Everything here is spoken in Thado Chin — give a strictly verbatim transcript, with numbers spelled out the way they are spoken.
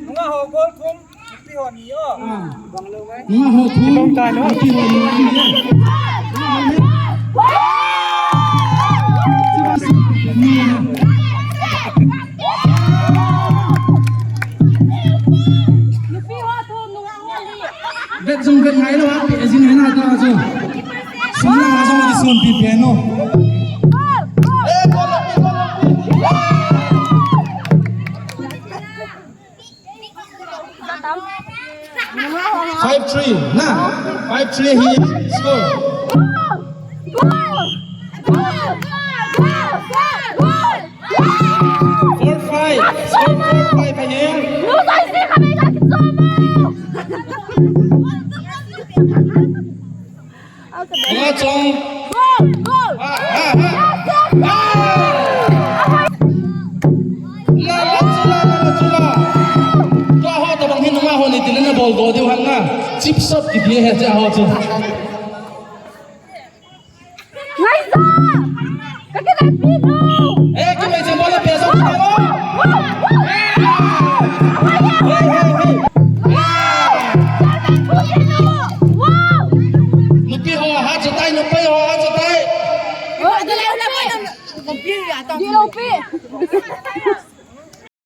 Nunga ho goal thum, nupi ho ni o. Nunga ho thum, nupi ho ni. Nupi ho thum, nunga ho ni. Vet jong vet ngai lou a, pe jing hen a ta chu. Sum na ha jong di sum pi pe no. Five three, na. Five three hi score. Four five, score four five ahi. Nga chong. Goal, goal. Ah, ah, ah. Yes, yes, yes. Ah! La, la, chula, la, la, chula. Tua ho tabang hin nunga ho ni tile na bol do diu hang na. Chip shot kiti he cha ho chu. Ngaisa! Ka kinaipi no! Eh, kinai chang bol a pe sa ko. Hey, hey, hey. Wow! Nupi ho ha chatai, nupi ho ha chatai. Di lo pi.